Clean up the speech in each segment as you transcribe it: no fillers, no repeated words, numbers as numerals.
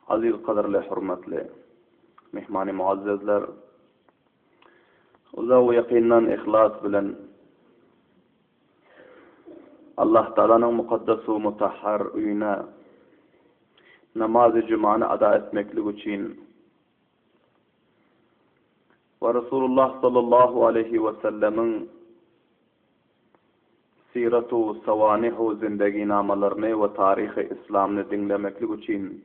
Aziz gadyrly hormatly myhmany muazzezler! Uzak we ýakyndan yhlas bilen Allah Tagalanyň mukaddes we mutahhar öýüne namazy jumany ada etmeklik üçin we Resulullah sallallahu aleýhi we sellemiň Siratu sawanihu zindeginamalaryny we taryhy yslamyny diňlemeklik üçin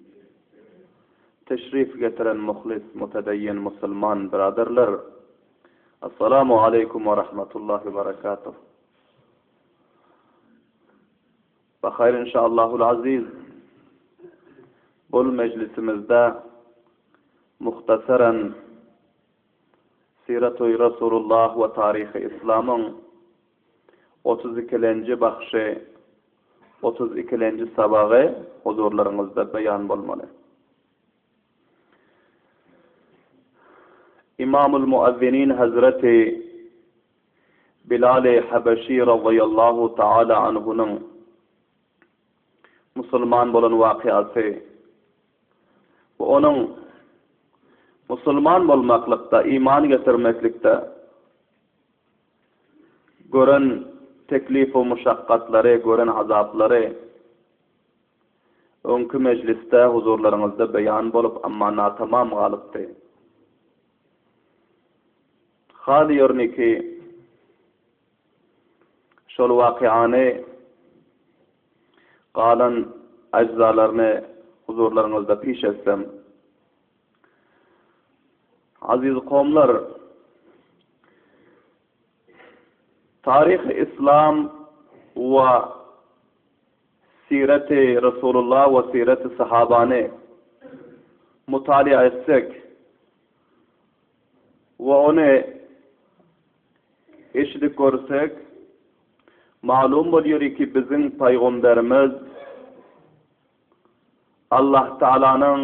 teşrif getiren muhlis mutedeýin musulman byraderler Assalamu aleýkum we rahmetullahi we berekatuh. Bahaýr inşaallahul aziz bul mejlisimizde muhtasaran Siratu Resulullah we taryhy yslamyň 32-lenji bahşy, 32-lenji sabagy huzurlaryňyzda beýan bolmaly. Imamul Muazzinin Hazreti Bilal-i Habeşi razyýallahu taala anhunyň musulman bolan wakyasy we onuň musulman bolmaklykda, iman getirmeklikde gören teklif-u muşakgatlary, gören azaplary öňki mejlisde huzurlaryňyzda beýan bolup, amma natamam galypdy. Haly ýörniki şol wakyany galan ajzalaryny huzurlaryňyzda piş etsem. Aziz kowumlar, taryhy yslam we sireti Resulullah we sireti sahabany mutaly'a etsek we ony eşidip görsek, malum bolýar ki, biziň pygamberimiz Allah Taalanyň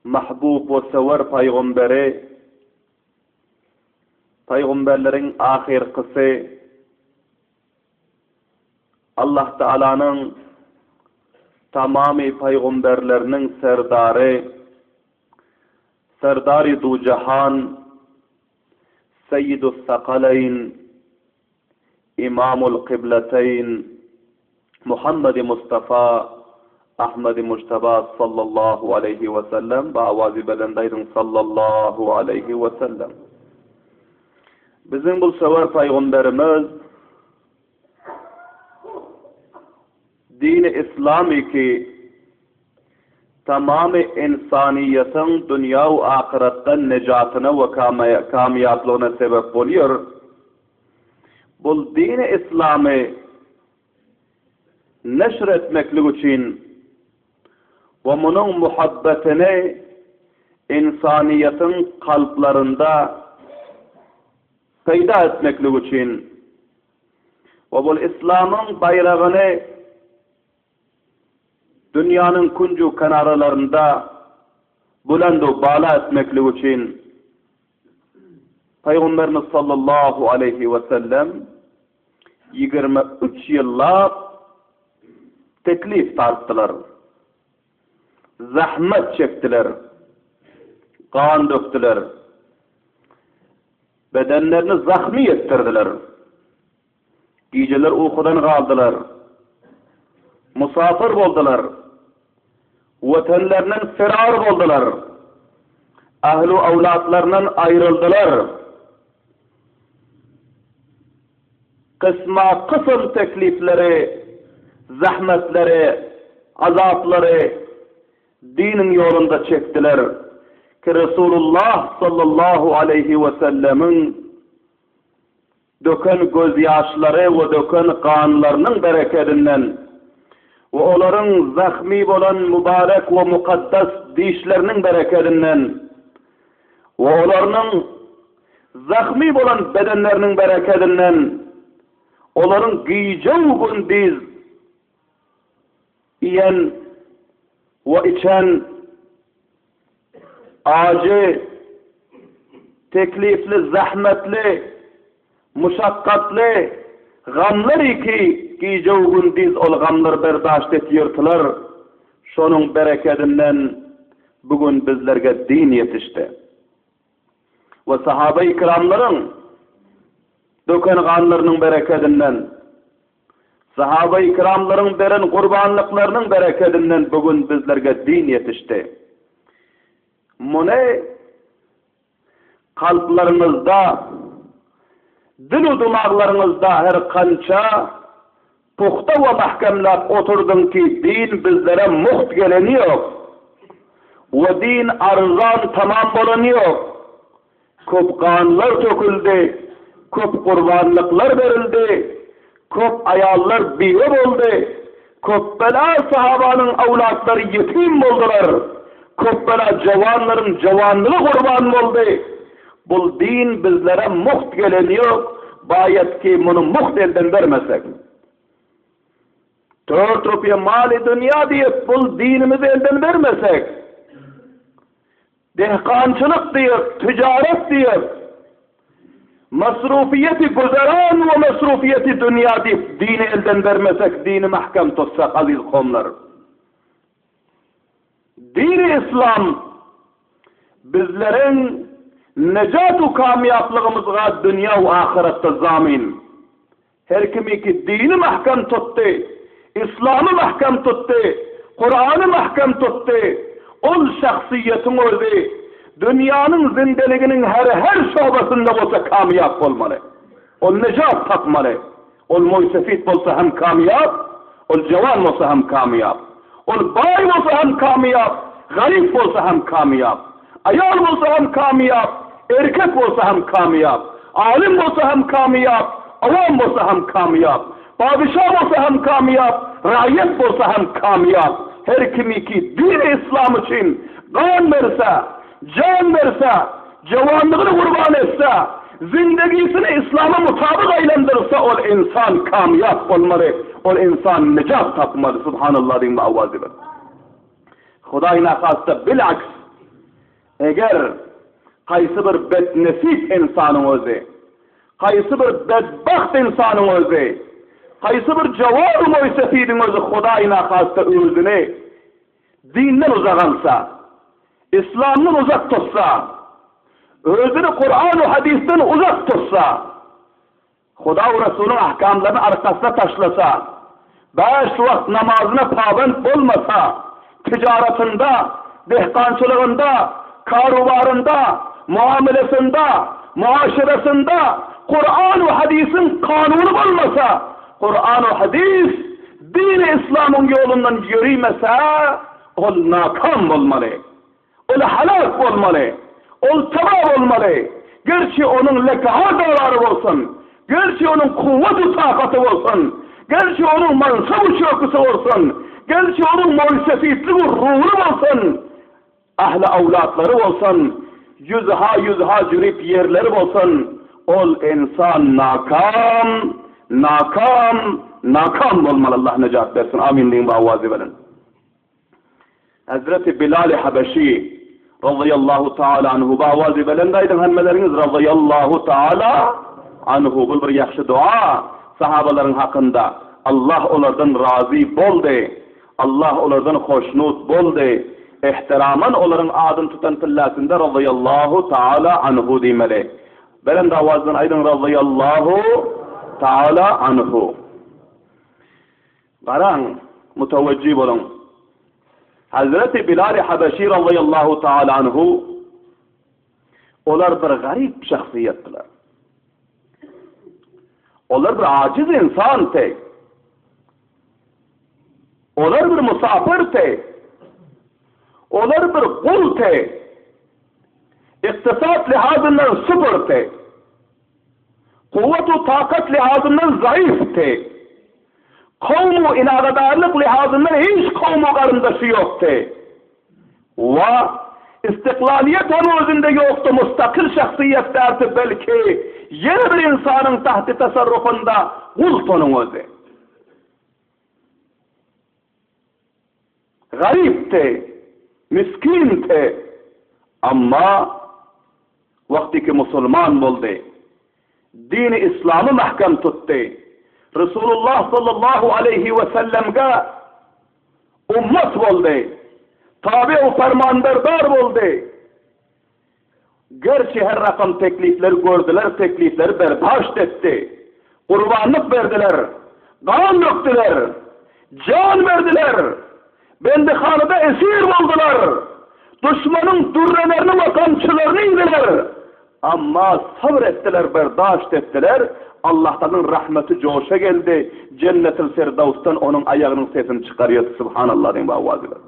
mahbub we söwer pygamberi, pygamberleriň ahyrkysy, Allah Taalanyň tamamy pygamberleriniň serdary, Serdary du jahan, Seýýidus sakaleýn, Imamul kybleteýn, Muhammedi Mustafa, Ahmedi Mujtaba sallallahu aleýhi we sellem, ba awazy belende aýdyň sallallahu aleýhi we sellem. Biziň bu söwer pygamberimiz dini islamy ki Tamamy ynsanyýetiň dünýä we ahyretde nejatyna we kamýaplygyna sebep bolýar. Bul dini yslamy neşr etmeklik üçin we munuň muhabbetini ynsanyýetiň kalplarynda peýda etmeklik üçin we bul yslamyň baýragyny Dünýäniň künju-kenaralarynda buland-u bala etmeklik üçin Pygamberimiz sallallahu aleýhi we sellem 23 ýyllap teklif tartdylar. Zähmet çekdiler. Gan dökdüler. Bedenlerini zahmy etdirdiler. Gijeler ukudan galdylar. Musapyr boldular. Wetenlerinden firar boldular. Ählu-öwlatlaryndan aýryldylar. Kysma-kysym teklipleri, zähmetleri, azaplary diniň ýolunda çekdiler ki, Resulullah sallallahu aleýhi wesellemiň Döken gözýaşlary we döken ganlarynyň berekedinden we olaryň zahmy bolan mübarek we mukaddes dişleriniň berekedinden we olarynyň zahmy bolan bedenleriniň berekedinden olaryň gije-u-gündiz iýen we içen Ajy, teklifli, zähmetli, muşakgatly gamlar iki gije-u-gündiz ol gamlar berdaşt et ýyrtylar. Şonuň berekedinden bu gün bizlerge din ýetişdi. We sahaba-i kiramlaryň döken ganlarynyň berekedinden, sahaba-i kiramlaryň beren gurbanlyklarynyň berekedinden bu gün bizlerge din ýetişdi. Muny Kalplaryňyzda, dil-u-dymaglaryňyzda her kança puhta we mähkemläp oturdyň ki, din bizlere mugt geleni ýok we din arzan tamam bolany ýok. Köp ganlar töküldi, köp gurbanlyklar berildi, Köp aýallar biwe boldy. Köp bela sahabanyň awlatlary ýetim boldular. Köp bela jowanlaryň jowanlygy gurban boldy. Bul din bizlere mugt geleni ýok, baýat ki muny mugt elden bermesek. Tort rupiýa maly dünýa diýip bul dinimizi elden bermesek. Dehkançylyk diýip, tijaret diýip, masrufyýeti güzeran we masrufyýeti dünýä diýip dini elden bermesek, dini mähkem tutsak aziz kowumlar. Dini yslam bizleriň nejat u kamýaplygymyzga dünýä u ahyretde zamin. Her kimiki dini mähkem tutdy, yslamy mähkem tutdy, Kurany mähkem tutdy, ol şahsyýetiň özi dünýäniň zindeliginiň her her şobasynda bolsa kamýap bolmaly. Ol nejat tapmaly. Ol moýsefit bolsa hem kamýap, ol jawan bolsa hem kamýap. Ol baý bolsa hem kamýap, garyp bolsa hem kamýap. Aýal bolsa hem kamýap, erkek bolsa hem kamýap. Alym bolsa hem kamýap, awam bolsa hem kamýap. Padyşa bolsa hem kamýap, raýat bolsa hem kamýap. Her kimiki dini yslam üçin gan berse, jan berse, jowanlygyny gurban etse, zindegisini yslama mutabyk aýlandyrsa ol ynsan kamýap bolmaly, ol ynsan nejat tapmaly. Subhanallah diýiň bu awazy bilen. Hudaý nahasta bilaks, eger haýsy bir betnesip ynsanyň özi, haýsy bir bedbagt ynsanyň özi, haýsy bir jowab-y moýsefidiň özi Hudaý nahasta özüni dinden uzak alsa, yslamdan uzak tutsa, özüni Kuran-u hadysdan uzak tutsa, Huda we Resulyň ahkamlaryny arkasyna taşlasa, bäş wagt namazyna pabent bolmasa, tijaratynda, dehkançylygynda, karubarynda, muamelesinde, muaşeresinde Kuran we hadysyň kanuny bolmasa, Kuran we hadys dini yslamyň ýolundan ýörimese, ol nakam bolmaly. Ol halas bolmaly. Ol taba bolmaly. Gerçi onuň lekaha dawary bolsun, gerçi onuň kuwwat-u takaty bolsun, gerçi onuň mansab-u çöküsi bolsun, gerçi onuň moýsefitlig-u ruly bolsun, ähli-awlatlary bolsun, ýüzha-ýüzha jürip ýerleri bolsun, ol ynsan nakam, nakam, nakam bolmaly. Allah nejat bersin. Amin diýiň bu awazy bilen. Hezreti Bilal-i Habeşi razyýallahu taala anhu bu awazy belent aýdyň hemmeleriňiz razyýallahu taala anhu bul bir ýagşy dua sahabalaryň hakynda Allah olardan razy boldy Allah olardan hoşnut boldy ehtiraman olaryň adyny tutan pilläsinde razyýallahu taala anhu diýmeli belent awazdan aýdyň razyýallahu taala anhu. Garaň, mutawejjih boluň! Hazreti Bilal-i Habeşi razyýallahu taala anhu olar bir garyp şahsyýetdiler. Olar bir ajiz insandy. Olar bir musafirdi. Olar bir guldy. Ykdysat lihazyndan süpürdi. Kuwwat-u takat lihazyndan zaifdi. Kowm-u ilagadarlyk lihazyndan hiç kowm-u garyndaşy ýokdy. Wa, istiklaliýet hem özünde ýokdy, mustakyl şahsyýet däldi, belki, ýene bir ynsanyň tahti tasarrufynda guldy onuň özi. Garypdy, miskindi, amma wagtyky musulman boldy. Dini yslamy mähkem tutdy. Resulullah sallallahu aleýhi we sellemge. Ummat boldy. Taby we permanberdar boldy. Gerçi her rakam teklipleri gördüler, teklipleri berdaşt etdi. Gurbanlyk berdiler, gan dökdüler, jan berdiler, bendihanada esir boldular, duşmanyň dürrelerini we gamçylaryny iýdiler. Amma sabyr etdiler, berdaşt etdiler, Allahtalyň rahmeti joşa geldi, Jennetil Firdawsdan onuň aýagynyň sesini çykarýardy, Subhanallah diýiň bawazybir.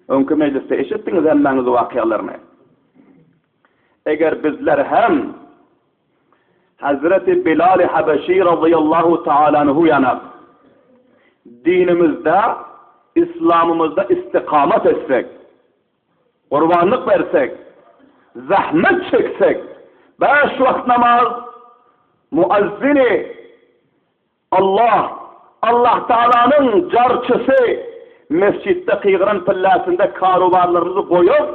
Öňki mejlisde eşitdiňiz hemmäňiz wakyalaryny. Eger bizler hem Hazreti Bilal-i Habeşi razyýallahu taala anhu ýanak dinimizde, islamymyzda istikamat etsek, gurbanlyk bersek, zähmet çeksek, bäş wagt namaz, muazzini Allah, Allahtagalanyň jarçysy mesjitde kygyran pilläsinde karobarlarymyzy goýup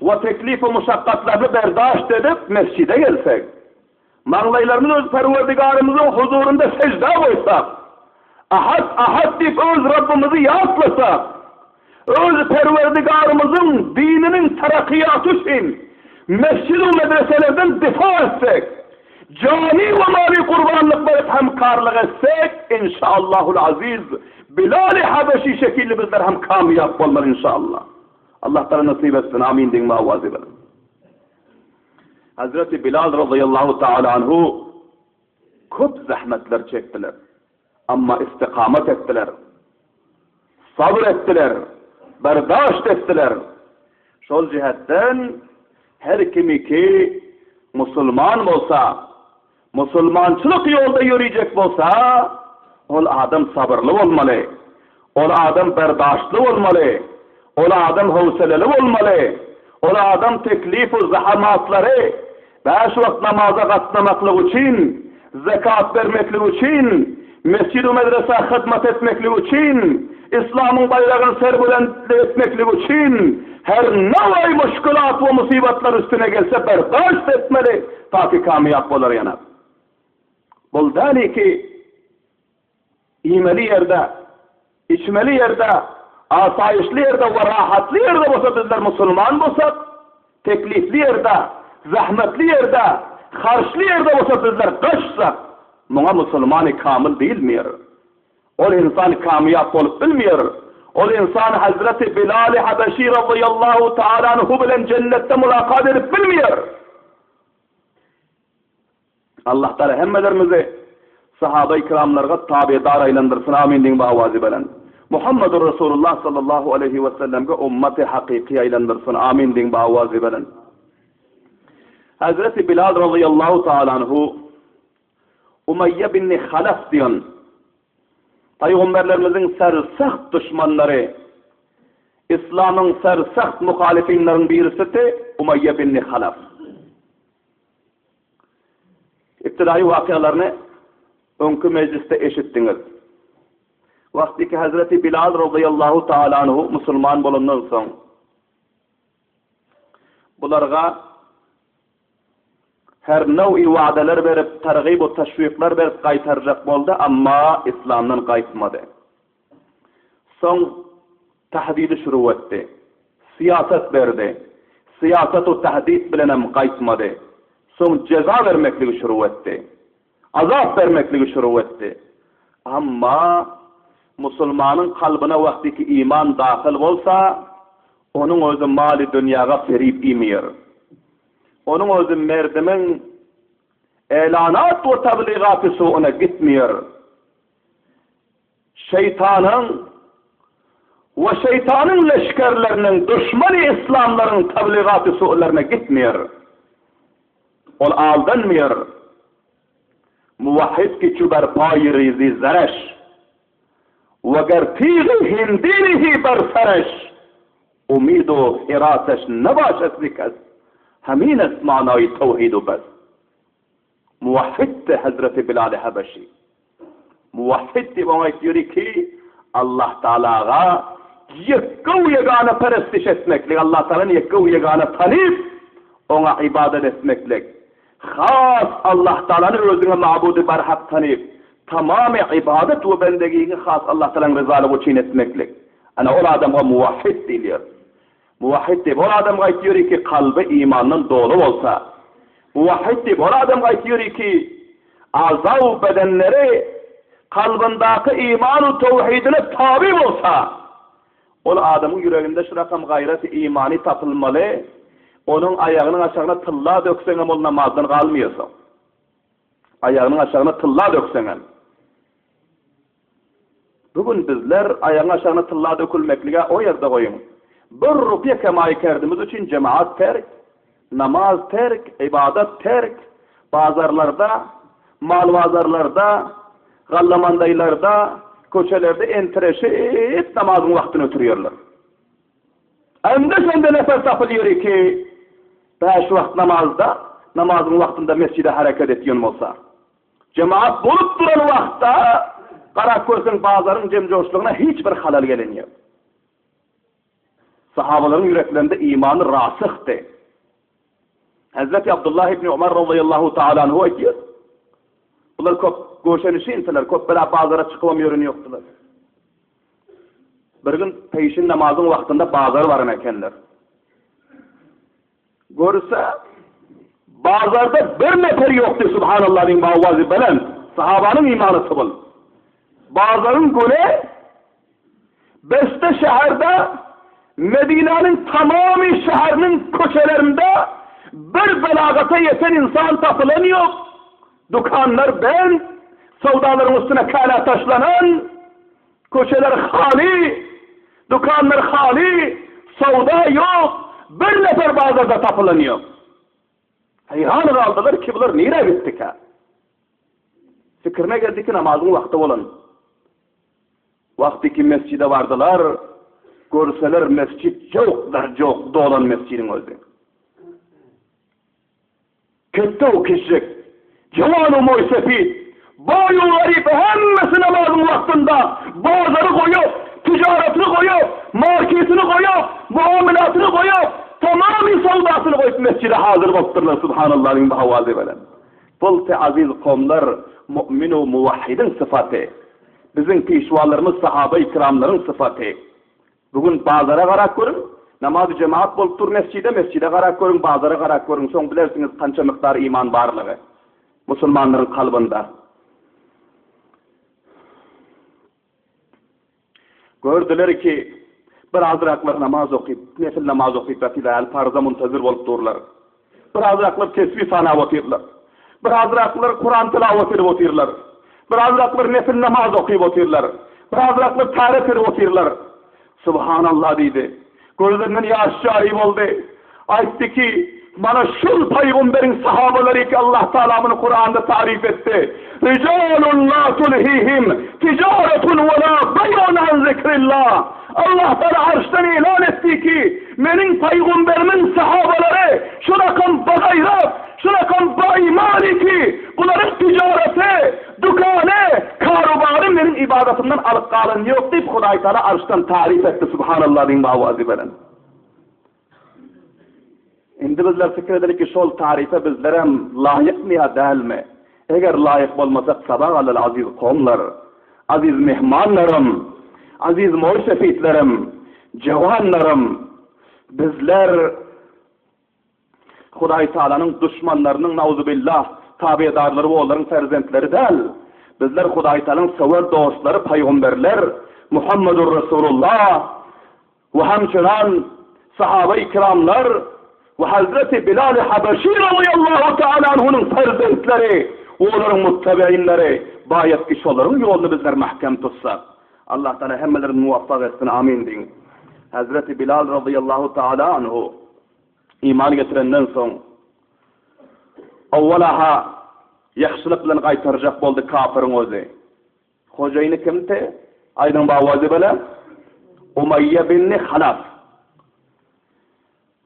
we teklif-u muşakgatlaryny berdaşt edip mesjide gelsek, maňlaýlarymyzy öz Perwerdigarymyzyň huzurynda seždä goýsak, Ahad, Ahad diýip öz Rabbymyzy ýatlasak, Öz Perwerdigarymyzyň dininiň terakyýaty üçin mesjid-u medreselerden difa etsek, jany we maly gurbanlyk berip hemkarlyk etsek, inşaallahul aziz, Bilal-i Habeşi şekilli bizler hem kamýap bolmaly inşaallah. Allah Taala nasyp etsin, amin diýiň mawazy bilen. Hazreti Bilal razyýallahu taala anhu köp zähmetler çekdiler. Amma istikamat etdiler. Sabyr etdiler. Berdaşt etdiler. Şol jähetden her kimiki musulman bolsa, musulmançylyk ýolda ýörejek bolsa, ol adam sabyrly bolmaly. Ol adam berdaştly bolmaly. Ol adam howseleli bolmaly. Ol adam teklif-u zahamatlary, bäş wagt namaza gatnamaklyk üçin, zekat bermeklik üçin, mesjid-u medresä hyzmat etmeklik üçin, yslamyň baýragyny serbulent etmeklik üçin her nawaý muşkulat we musybatlar üstüne gelse berdaşt etmeli, taki kamýap bolar ýanak. Bul däli ki, Iýmeli ýerde, içmeli ýerde, asaýyşly ýerde we rahatly ýerde bolsa bizler musulman bolsak, teklipli ýerde, zähmetli ýerde, harçly ýerde bolsa bizler gaçsak, muňa musulmany kamyl diýilmeýär. Ol ynsan kamyýap bolup bilmeýär. Ol ynsan Hazreti Bilal-i Habeşi razyýallahu taala anhu bilen jennetde mulakat edip bilmeýär. Allah Taala hemmelerimizi sahaba-i kiramlarga tabedar aýlandyrsyn amin diýiň bawazy belent. Muhammedur Resulullah sallallahu aleýhi we sellemge ummaty hakyky aýlandyrsyn amin diýiň bawazy belent. Hazreti Bilal razyýallahu taala anhu Umaýýa bin Halaf diýen Pygamberlerimiziň sersaht duşmanlary, Islamyň sersaht muhalyfinleriň birisidi Umaýýa bin Halaf. Ibtidaýy wakyalaryny öňki mejlisde eşitdiňiz. Wagtyky Hezreti Bilal razyýallahu taala anhu musulman bolandan soň, bularga her now'i wadalar berip, targyb we teşwikler berip gaýtarjak boldy, amma islamdan gaýtmady. Soň tahdidi şuru etdi. Syýasat berdi. Syýasat-u tahdid bilenem gaýtmady. Soň jeza bermekligi şuru etdi. Azap bermekligi şuru etdi. Amma musulmanyň kalbyna wagtyky iman dahyl bolsa, onuň özi maly dünýaga ferip iýmeýär. Onuň özi merdimiň elanat we tabligaty suuna gitmeýär. Şeýtanyň we şeýtanyň leşgerleriniň duşmany yslamlaryň tabligaty su'lerine gitmeýär. Ol aldanmaýar. Muwahhid ki çu ber paýy rizi zereş, we ger tigi hindi rihi ber sereş, umid-u hiraseş nebaşet zi kes, hemin est manaýy tewhid-u bes. Muwahhiddi Hezreti Bilal-i Habeşi. Muwahhid diýip oňa aýtýar ki, Allah Tagalaga ýekge we ýegana perestiş etmeklik, Allah Tagalany ýekge we ýegana tanyp, oňa ybadat etmeklik. Has Allah Tagalany özüňe mabudy barhak tanyp, Tamamy ybadat we bendegiňi has Allah Tagalaň ryzalygy üçin etmeklik. Ana ol adamga muwahhid diýilýär. Muwahhid diýip ol adamga aýtýar ki, kalby imandan doly bolsa. Muwahhid diýip ol adamga aýtýar ki, agza-u bedenleri kalbyndaky iman-u towhidine taby bolsa. Ol adamyň ýüreginde şu rakam gaýraty imany tapylmaly, onuň aýagynyň aşagyna tylla dökseňem ol namazdan galmaýar soň. Aýagynyň aşagyna tylla dökseňem. Bu gün bizler aýagyň aşagyna tylla dökülmeklige o ýerde goýuň. Bir rupiýa kemaýy kerdimiz üçin jemaat terk, namaz terk, ybadat terk, bazarlarda, mal bazarlarda, gallamandaýlarda, köçelerde entireşip namazyň wagtyny ötürýärler. Anda-sanda nefer tapylýar ki, bäş wagt namazda, namazyň wagtynda mesjide hereket etýän bolsa. Jemaat bolup duran wagtda garap görseň bazaryň jem-joşlugyna hiç bir halal gelen ýok. Sahabalaryň ýüreklerinde imany rasyhdy. Hezreti Abdullah ibn Umar razyýallahu taala anhu aýdýar, Bular köp göşenişinsiler, köp bela bazara çykybam ýören ýokdular. Bir gün peýşin namazyň wagtynda bazara baran ekenler. Görse, bazarda bir nefer ýokdy, subhanallah diýiň bawazy belent, sahabanyň imany tybyl. Bazaryň güni Beste şäherde Medinäniň tamamy şäheriniň köçelerinde bir belagata ýeten ynsan tapylan ýok. Dükanlar bent, söwdalaryň üstüne käle taşlanan. Köçeler haly, dükanlar haly, söwda ýok, bir nefer bazarda tapylan ýok. Haýran galdylar ki, bular nirä gitdikä? Pikirine geldi ki, namazyň wagty bolan. Wagty ki mesjide bardylar, görseler mesjit jowkdar jowk dolan mesjidiň özi. Ketde-u kiçjik, juwan-u moý-sepit, baý-u garyp hemmesi namazyň wagtynda bazary goýup, tijaratyny goýup, marketini goýup, muamelatyny goýup, tamamy söwdasyny goýup mesjide hazyr bolupdyrlar, Subhanallahyň bahawazy bilen. Boldy aziz kowumlar, mu'min-u muwahhidiň sypaty. Biziň pişwalarymyz sahabai kiramlaryň sypaty. Bu gün bazara garap görüň, namazy jemaat bolup dur mesjide, mesjide garap görüň, bazara garap görüň, soň bilersiňiz kança mykdar iman barlygy musulmanlaryň kalbynda. Gördüler ki, bir azraklar namaz okyp, nefil namaz okyp ýatylar, ýaly parza muntazir bolup durlar. Bir azraklar tesbih sanap otyrlar. Bir azraklar Kuran tilawat edip otyrlar. Bir azraklar nefil namaz okyp otyrlar. Bir azraklar täret edip otyrlar. Subhanallah diýdi. Gözlerinden ýaş jary boldy. Aýtdy ki, Mana şul pygamberiň sahabalary ki Allah Taala muny Kuranda taryp etdi. Rijalun la tulhihim tijaretun we la beýun an zikrillah. Allah Taala arşdan elan etdi ki, meniň pygamberimiň sahabalary şu rakam bagaýrat, şu rakam baiman ki, bularyň tijaraty, dükany, karobary meniň ibadatymdan alyp galan ýok diýip Hudaý Taala arşdan taryp etdi Subhanallah diýiň bawazy bilen. Indi bizler pikir edeli ki, şol tarypa bizlerem laýykmy ýa dälmi? Eger laýyk bolmasak sabak alaly aziz kowumlar, aziz myhmanlarym, aziz moý-sefitlerim, jawanlarym, bizler Hudaý Tagalanyň duşmanlarynyň nauzubillah tabedarlary we olaryň perzentleri däl. Bizler Hudaý Tagalanyň söwer dostlary paýgamberler Muhammedur Resulullah We hemçenan sahabai kiramlar we Hazreti Bilal-i Habeşi razyýallahu taala anhunyň perzentleri we olaryň muttabeýinleri baýat ki şolaryň ýoluny bizler mähkem tutsak. Allah taala hemmelerimizi muwaffak etsin amin diýiň. Hazreti Bilal razyýallahu taala anhu iman getirenden soň owwala-ha ýagşylyk bilen gaýtarjak boldy kapyryň özi. Hojaýyny kimdi? Aýdyň Bawazibele, Umaýýa binni Halaf.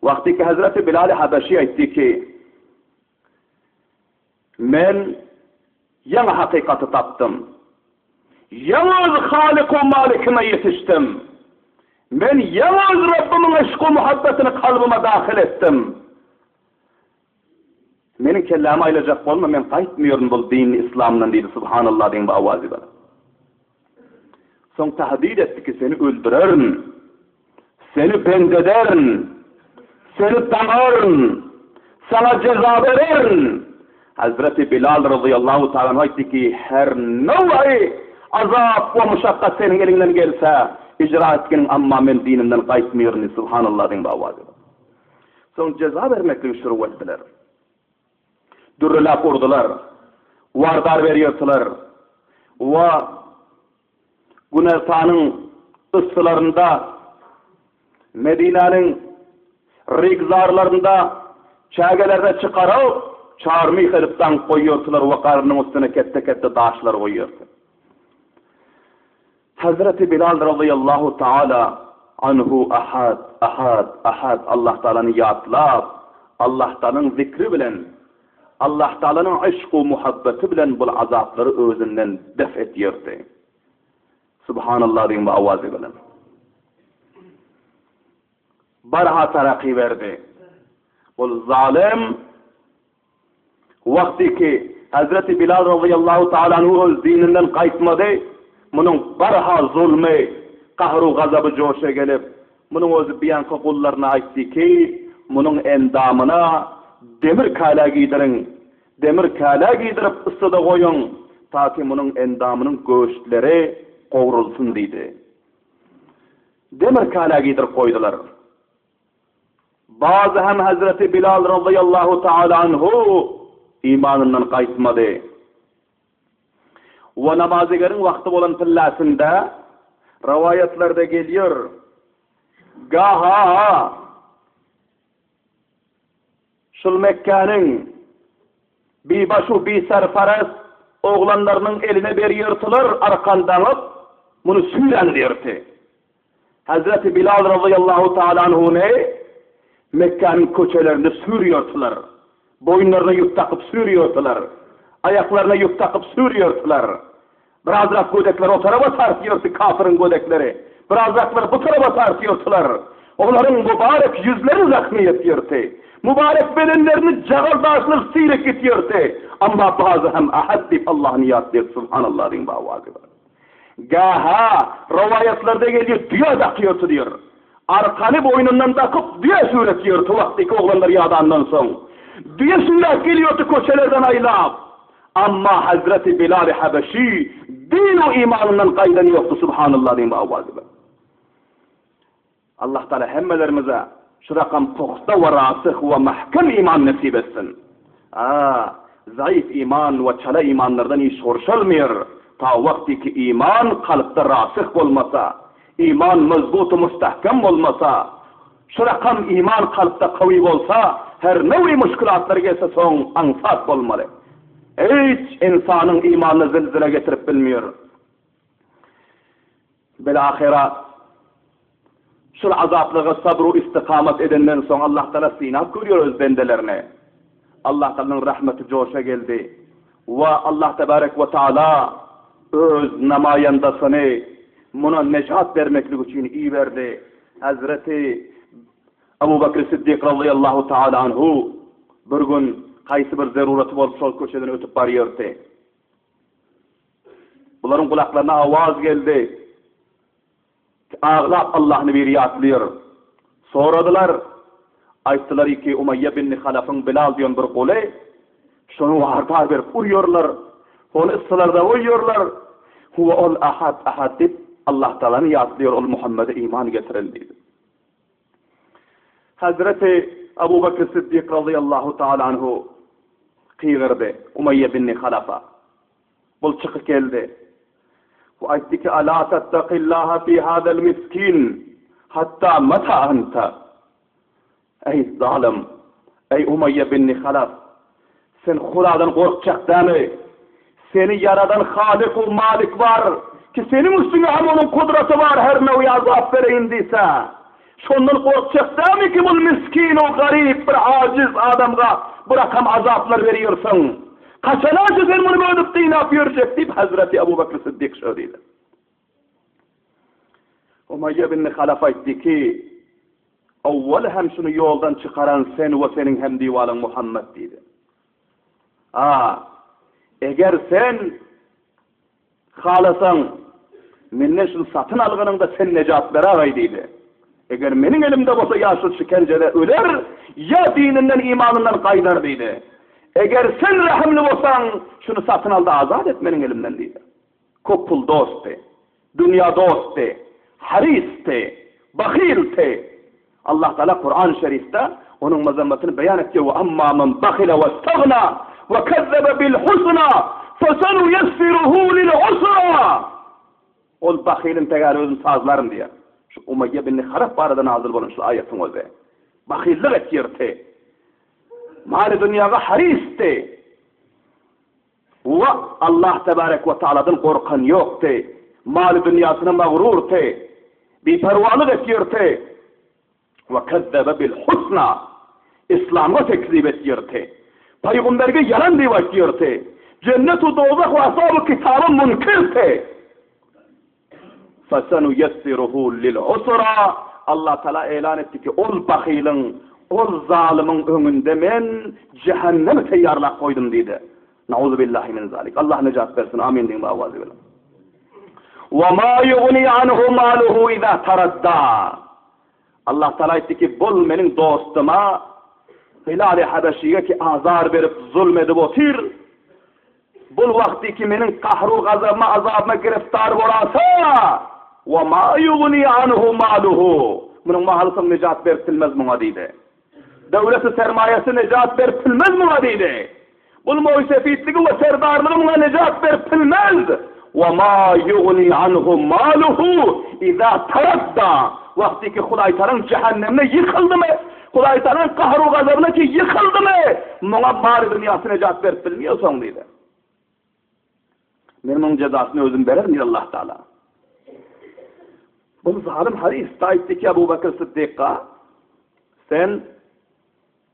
Wagtyky Hezreti Bilal-i Habeşi aýtdy ki, Men ýaňy hakykaty tapdym. Ýaňy öz Halyk-u Malikime ýetişdim. Men ýaňy öz Rabbymyň yşk-u muhabbetini kalbyma dahyl etdim. Meniň kellämi aýlajak bolma, men gaýtmýaryn bul dini yslamdan diýdi, Subhanallah diýiň bu awazy bilen. Soň tahdid etdi ki, seni öldürerin, seni bend ederin, seni daňaryn, saňa jeza bererin. Hazreti Bilal razyýallahu taala anhu aýtdy ki, her now'i azap we muşakgat seniň eliňden gelse, ijra etgin, amma men dinimden gaýtmýaryn diýdi, Subhanallah diýiň bu awazy bilen. Soň jeza bermekligi şuruw etdiler. Dürreläp urdular. Wardar berýärdiler. We günortanyň yssylarynda Medinäniň rigzarlarynda çägelerine çykaryp, çarmyh edip daňyp goýýardylar we garnynyň üstüne ketde-ketde daşlar goýýardy. Hezreti Bilal razyýallahu taala anhu Ahad, Ahad, Ahad Allah Taalany ýatlap, Allah Taalanyň zikri bilen, Allah Taalanyň yşk-u muhabbeti bilen bul azaplary özünden def etýärdi. Subhanallah diýiň bu awazy bilen. Barha taraky berdi. Bul zalym Wagty ki, Hezreti Bilal razyýallahu taala anhu öz dininden gaýtmady, munuň barha zulmy, gahru-gazaby joşa gelip, munuň özi biýanka gullaryna aýtdy ki, munuň endamyna demir kälä giýdiriň, demir kälä giýdirip yssyda goýuň, ta ki munuň endamynyň göştleri gowrulsyn diýdi. Demir kälä giýdirip goýdular. Bazy hem Hezreti Bilal razyýallahu taala anhu imanyndan gaýtmady. We namazygeriň wagty bolan pilläsinde rowaýatlarda gelýär, Gaha şul Mekgäniň bibaş-u biserperest oglanlarynyň eline berýärtiler arkan daňyp, muny süýräň diýerdi. Hezreti Bilal razyýallahu taala anhuny Mekgäniň köçelerinde sürýärdiler. Boýunlaryna ýük dakyp sürýärdiler. Aýaklaryna ýük dakyp sürýärdiler. Birazrak gödekler o taraba tartýardy, kafyryň gödekleri. Birazraklar bu taraba tartýardylar. Olaryň mübarek ýüzleri zahmy ýetýärdi. Mübarek bedenlerini jagal daşlar syrek gitýärdi. Amma bazy hem Ahad diýip Allahny ýatlaýardy, Subhanallah diýiň bu awazy bilen. Gäha, rowaýatlarda gelýär, düýä dakýardy diýer. Arkany boýnundan dakyp, düýä süýretýärdi wagtyky oglanlar ýadandan soň. Düýe süýräp gelýärdi köçelerden aýlap. Amma Hezreti Bilal-i Habeşi din-u imanyndan gaýdan ýokdy, Subhanallah diýiň bu awazy bilen. Allah Taala hemmelerimize şu rakam pugta we rasyh we mähkem iman nesip etsin. A, zaif iman we çala imanlardan iş gurşalmaýar, ta wagty ki iman kalpda rasyh bolmasa, iman mezbut u mustahkem bolmasa, şu rakam iman kalpda kawy bolsa, her newi muşkilatlar gelse soň aňsat bolmaly. Hiç ynsanyň imanyna zilzile getirip bilmeýär. Bil-ahyra şul azaplyga sabr-u istykamat edenden soň Allah Tagala synap görýär öz bendelerini. Allah Tagalanyň rahmeti joşa geldi we Allah Tebarek we Taala öz namaýandasyny muna nejat bermeklik üçin iberdi. Hazreti Abu Bakr Siddik razyýallahu taala anhu bir gün haýsy bir zeruraty bolup şol köçeden ötüp barýardy. Bularyň gulaklaryna awaz geldi. Aglap Allahny biri ýatlaýar. Soradylar. Aýtdylar ki, Umaýýa binni Halafyň Bilal diýen bir guly, şony wardar berip urýarlar. Ony yssylarda goýýarlar. Huwa ol Ahad, Ahad diýip, Allahtagalany ýatlaýar, ol Muhammede iman getiren diýdi. Hazreti Abu Bakr Siddik razyýallahu taala anhu gygyrdy Umaýýa binni Halafa. Bul çykyp geldi. We aýtdy ki, Ala tattakillaha fi hazal miskin hatta mata anta. Eý zalym, eý Umaýýa binni Halaf, sen Hudadan gorkjak dämi? Seni ýaradan Halyk-u Malik bar, ki seniň üstüňe hem onuň kudraty bar her nöwi azap bereýin diýse. Şondan gorkjak dämi ki bul miskin-u garyp bir ajiz adamga bu rakam azaplar berýärsiň? Haçanaça sen muny bölüp gynap ýörjek diýip Hazreti Abu Bakr Siddik şo diýdi. Umaýýa bin Halaf aýtdy ki, Owwal hem şuny ýoldan çykaran sen we seniň hemdiwalyň Muhammet diýdi. A, eger sen halasaň, menden şuny satyn algynyňda sen nejat beragaý diýdi. Eger meniň elimde bolsa ýa şu şikenjede öler, ýa dininden, imanyndan gaýdar diýdi. Eger sen rähimli bolsaň, şuny satyn al-da azat et meniň elimden diýdi. Köp pul dostdy. Dünýä dostdy. Harisdi. Bahyldy. Allah Tagala Kuran Şerifde onuň mazammatyny beýan etdi, Wa amma men bahila westagna we kezzebe bil husna fesenuýessiruhu lil usra. Ol bahylyň tegäri özüm sazlaryn diýýär. Şu Umaýýa bin Halaf barada nazyl bolan şu aýatyň özi. Bahyllyk etýärdi. Maly dünýäge harisdi. We Allah tebarek we taaladan gorkan ýokdy. Maly dünýasine magrurdy. Biperwalyk etýärdi. We kezzebe bil husna. Islamga tekzip etýärdi. Pygamberge ýalan diýip aýtýardy. Jennet we dowzah we ashaby kitaba munkirdi. Fesenuýessiruhu lil usra, Allah Tagala eýlan etdi ki, ol bahylyň, ol zalymyň öňünde men jähennemi teýýarlap goýdum diýdi. Nauzubillahi min zalik. Allah nejat bersin. Amin diýiň owazy bilen. Wa ma ýugni anhu maluhu iza taradda. Allah Tagala aýtdy ki, bul meniň dostuma Hilal-i Habeşige ki azar berip zulm edip otyr. Bul wagty ki meniň gahru-gazabyma, azabyma giriftar bolasa, Wa ma ýugni anhu maluhu, munuň maly soň nejat berip bilmez muňa diýdi. Döwleti sermaýasy nejat berip bilmez muňa diýdi. Bul moýsefitligi we serdarlygy muňa nejat berip bilmez. Wa ma ýugni anhu maluhu iza taradda, wagty ki Hudaýtalaň jähennemine ýykyldymy, Hudaýtalaň gahru-gazabyna ki ýykyldymy, muňa maly-dünýasy nejat berip bilmeýär soň diýdi. Men munuň jezasyny özüm bererin diýdi Allah Taala. Bu zalym hadysda aýtdy ki Abu Bakr Syddykga, sen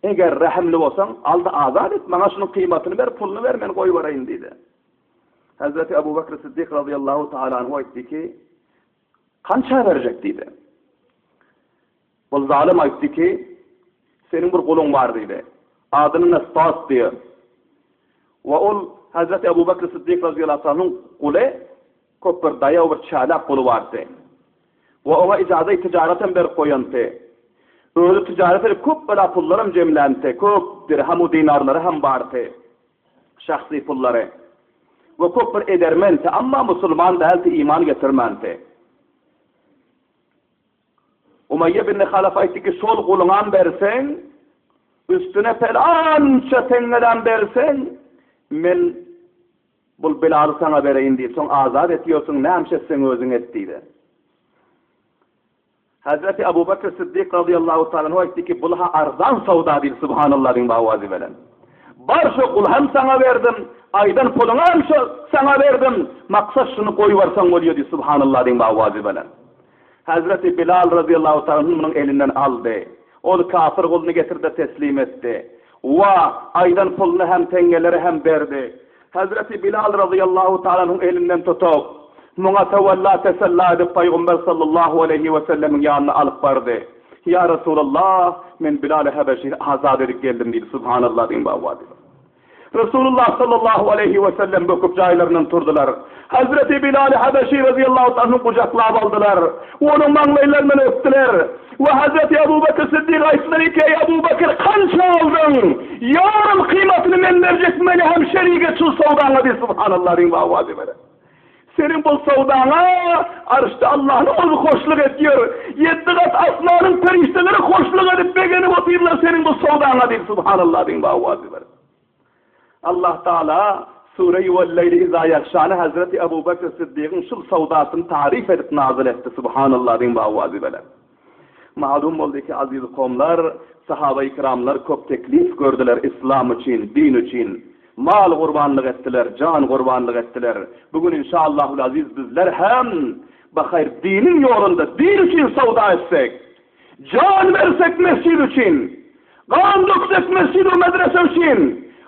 eger rähimli bolsaň, al-da azat et, maňa şunuň kyýmatyny ber, puluny ber, men goýbereýin diýdi. Hazreti Abu Bakr Syddyk razyýallahu taala anhu aýtdy ki, Kança berjek diýdi. Ol zalym aýtdy ki, Seniň bir guluň bar diýdi. Adyny Nestas diýer. We ol Hazreti Abu Bekr Syddyk razyýallahu anhuň guly, köp bir daýaw bir çälak guly bardy. We oňa ijaza-i tijaret hem berip goýandy. Özi tijaret edip köp bela pullaram jemländi, köp dirhem u dinarlary hem bardy. Şahsy pullary. We köp bir edermendi, amma musulman däldi, iman getirmändi. Umaýýa ibn Halaf aýtdy ki, Şol guluňam berseň, üstüne pelança teňňedem berseň, men bul Bilaly saňa bereýin diýdi. Soň azat etýorsuň, nämiş etseň özüň et diýdi. Hezreti Abu Bekr Siddik razyýallahu taala anhu aýtdy ki, Bul-ha arzan sawda diýdi, Subhanallah diýiň bawazy bilen. Bar şo guly hem saňa berdim, aýdan puluňy hem şo saňa berdim, maksat şuny goýberseň bolýa diýdi, Subhanallah diýiň bawazy bilen. Hezreti Bilal razyýallahu taala anhu munuň elinden aldy. Ol kafir guluny getirdi-de teslim etdi. Wa aýdan puluny hem teňňeleri hem berdi. Hezreti Bilal razyýallahu taala anhuň elinden tutup, muňa tewella tesella edip Pygamber sallallahu aleýhi we sellemiň ýanyna alyp bardy. Ýa Resulallah, men Bilal-i Habeşini azat edip geldim diýdi. Subhanallah diýiň baba diýdi. Resulullah sallallahu aleýhi we sellem böküp jaýlaryndan turdular. Hezreti Bilal-i Habeşi razyýallahu taala anhu gujaklap aldylar. Onuň maňlaýlaryndan öpdüler. We Hazreti Abu Bekr Siddik aýtdylar ki, Eý Abu Bekr, kança aldyň? Ýarym kyýmatyny men berjek, meni hem şerik et şul söwdaňa diýdi. Subhanallah diýiň bawazy beren. Seniň bu söwdaňa Arşda Allahnyň özi hoşluk etýär. Ýetdi gat asmanyň perişdeleri hoşluk edip begenip otyrlar seniň bu söwdaňa diýdi. Subhanallah diýiň bawazy beren. Allah Taala Sure-i Wel-leýli iza ýagşany Hazreti Abu Bekr Siddigiň şul sawdasyny taryf edip nazyl etdi. Subhanallah diýiň bawazy bilen. Malum boldy ki, aziz kowumlar, sahaba-i kiramlar köp teklif gördüler islam üçin, din üçin. Mal gurbanlyk etdiler, jan gurbanlyk etdiler. Bu gün inşaallahul aziz bizler hem bahaýr diniň ýolunda din üçin sawda etsek, Jan bersek mesjid üçin, gan döksek mesjid we medrese üçin,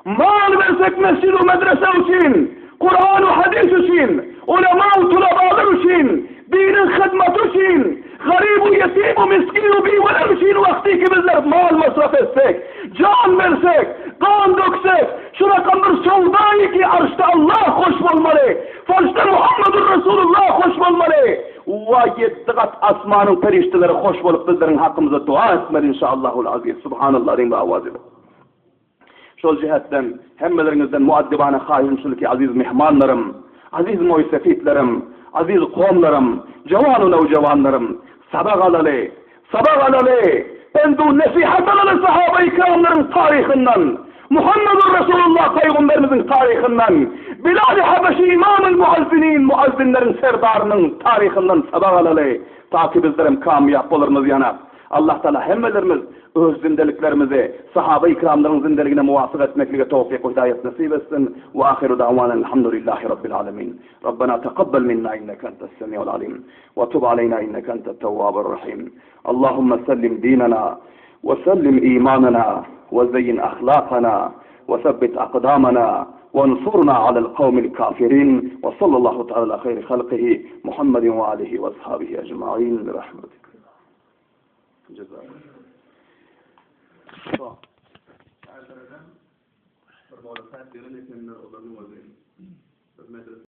mal bersek mesjid we medrese üçin, Kuran we hadys üçin, ulema we tulabalar üçin, diniň hyzmaty üçin, garyp we ýetim we misgin we biweler üçin wagtyky bizler mal masraf etsek, jan bersek, gan döksek, şu rakam bir. Wa ýetdi gat asmanyň perişdeleri hoş bolup bizleriň hakymyza dua etmeli inşaallahul aziz. Subhanallah diýiň bir awaz edip. Şol jähetden hemmeleriňizden muaddibana haýyşym şul ki aziz myhmanlarym, aziz moýsefitlerim, aziz komlarym, jawan-u nowjawanlarym, sabak alaly, sabak alaly, pend-u nesihat alaly sahaba-i kiramlaryň taryhyndan, Muhammedur Resulullah pygamberimiziň taryhyndan, Bilal-i Habeşi imamul muazzinin, muazzinleriň serdarynyň taryhyndan sabak alaly, ta ki bizlerem kamýap bolarymyz ýanak. Allah Taala hemmelerimiz öz zindeliklerimizi sahaba-i kiramlaryň zindeligine muwafyk etmeklige towfyk we hidaýat nesip etsin. Wa ahiru da'wana elhamdulillahi rabbil alemin. Rabbena takabbal minna inneke entes semiul alim. Wa tub aleyna inneke entet tewwabur rahim. Allahumma sellim dinena we sellim imanena we zeýin ahlakana we sebbit akdamana wansurna alel kawmil kafirin. Wa sallallahu taala ala haýri halkihi Muhammedin we alihi we ashabihi ecmain bi rahmetik.